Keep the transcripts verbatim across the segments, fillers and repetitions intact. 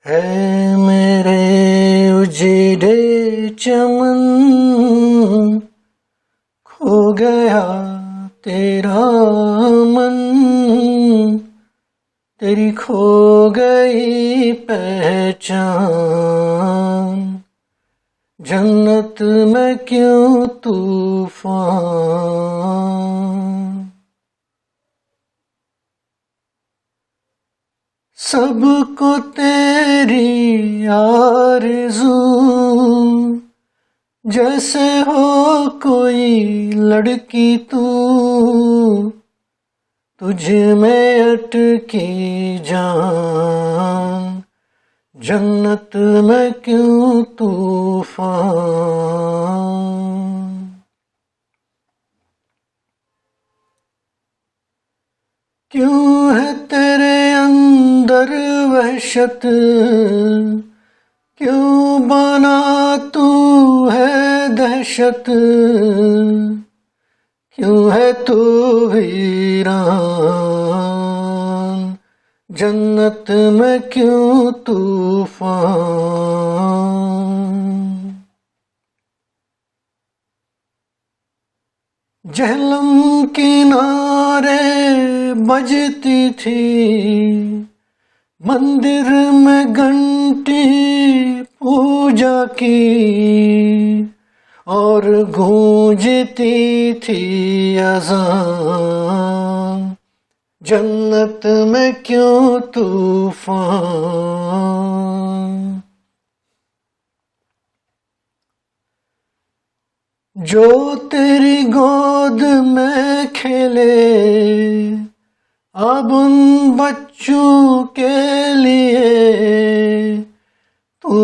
A میرے اجڑے چمن، کھو گیا تیرا من، تیری کھو گئی پہچان، جنت میں کیوں طوفان؟ سب کو تیری آرزو، جیسے ہو کوئی لڑکی تو، تجھ میں اٹکی جان، جنت میں کیوں طوفان؟ کیوں ہے تیرے اندر وحشت؟ کیوں بنا تو ہے دہشت؟ کیوں ہے تو ویران؟ جنت میں کیوں طوفان؟ جہلم کنارے بجتی تھی، مندر میں گھنٹی پوجا کی، اور گونجتی تھی اذان، جنت میں کیوں طوفان؟ جو تیری گود میں کھیلے، اب ان بچوں کے لیے تو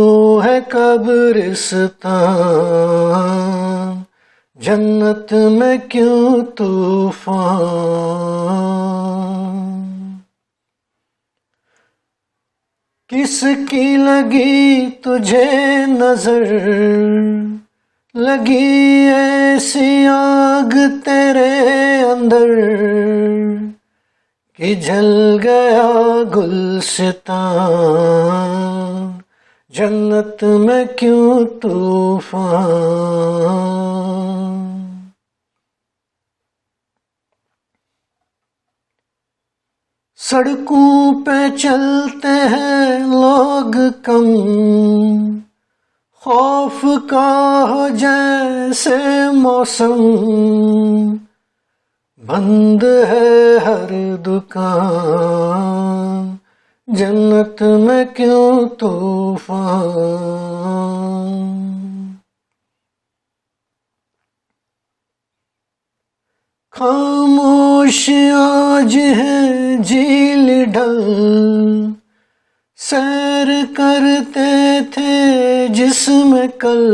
ہے قبرستان، جنت میں کیوں طوفان؟ کس کی لگی تجھے نظر، لگی ایسی آگ تیرے اندر کہ جل گیا گلستان، جنت میں کیوں طوفان؟ سڑکوں پہ چلتے ہیں لوگ کم، خوف کا ہو جیسے موسم، بند ہے ہر دکان، جنت میں کیوں طوفان؟ خاموش آج ہے جھیل ڈل، سیر کرتے تھے جس میں کل،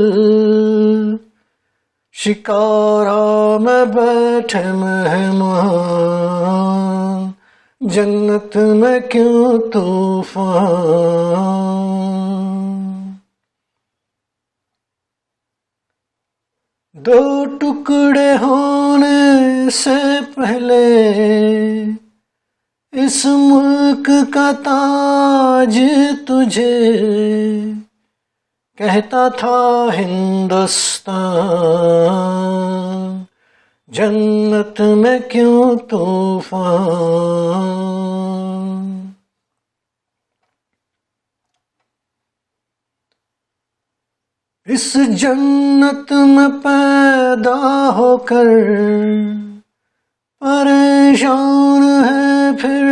شکارا میں بیٹھے مہمان، جنت میں کیوں طوفان؟ دو ٹکڑے ہونے سے پہلے اس ملک کا تاج تجھے کہتا تھا ہندوستان، جنت میں کیوں طوفان؟ اس جنت میں پیدا ہو کر پریشان ہے پھر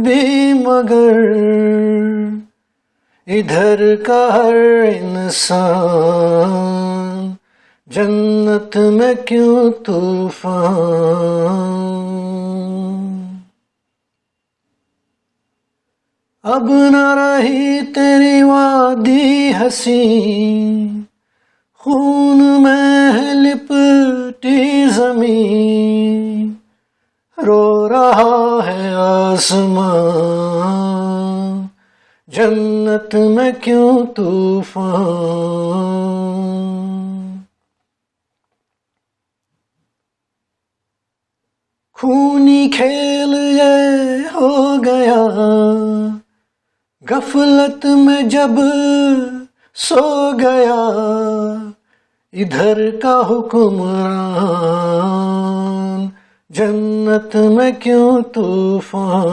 بھی، مگر ادھر کا ہر انسان، جنت میں کیوں طوفان؟ اب نہ رہی تیری وادی حسین، خون میں ہے لپٹی زمین، رو رہا ہے آسمان، جنت میں کیوں طوفان؟ خونی کھیل یہ ہو گیا، غفلت میں جب سو گیا ادھر کا حکمران، جنت میں کیوں طوفان؟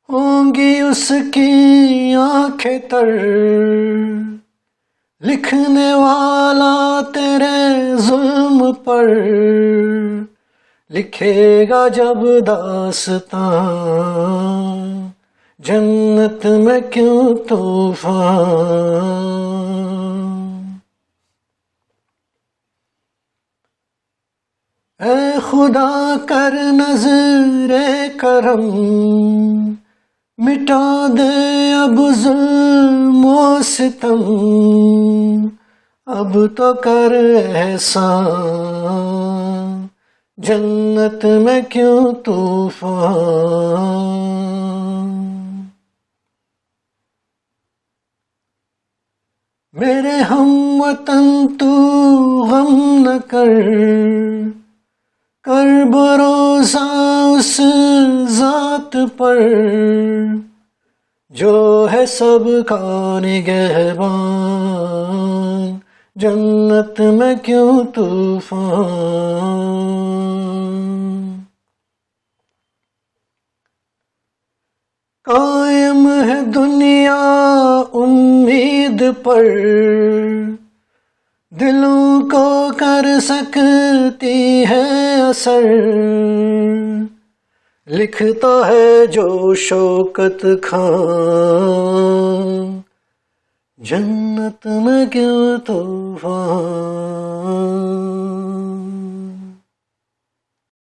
ہوں گی اس کی آنکھیں تر، لکھنے والا تیرے ظلم پر لکھے گا جب داستان، جنت میں کیوں طوفان؟ اے خدا، کر نظر کرم، مٹا دے اب ظلم و ستم، اب تو کر احسان، جنت میں کیوں طوفان؟ میرے ہم وطن، تو غم نہ کر، کر بھروسہ اس ذات پر، جو ہے سب کا نگہبان، جنت میں کیوں طوفان؟ قائم ہے دنیا امید پر، دلوں کو کر سکتی ہے اثر، لکھتا ہے جو شوکت خان، جنت میں کیوں طوفان؟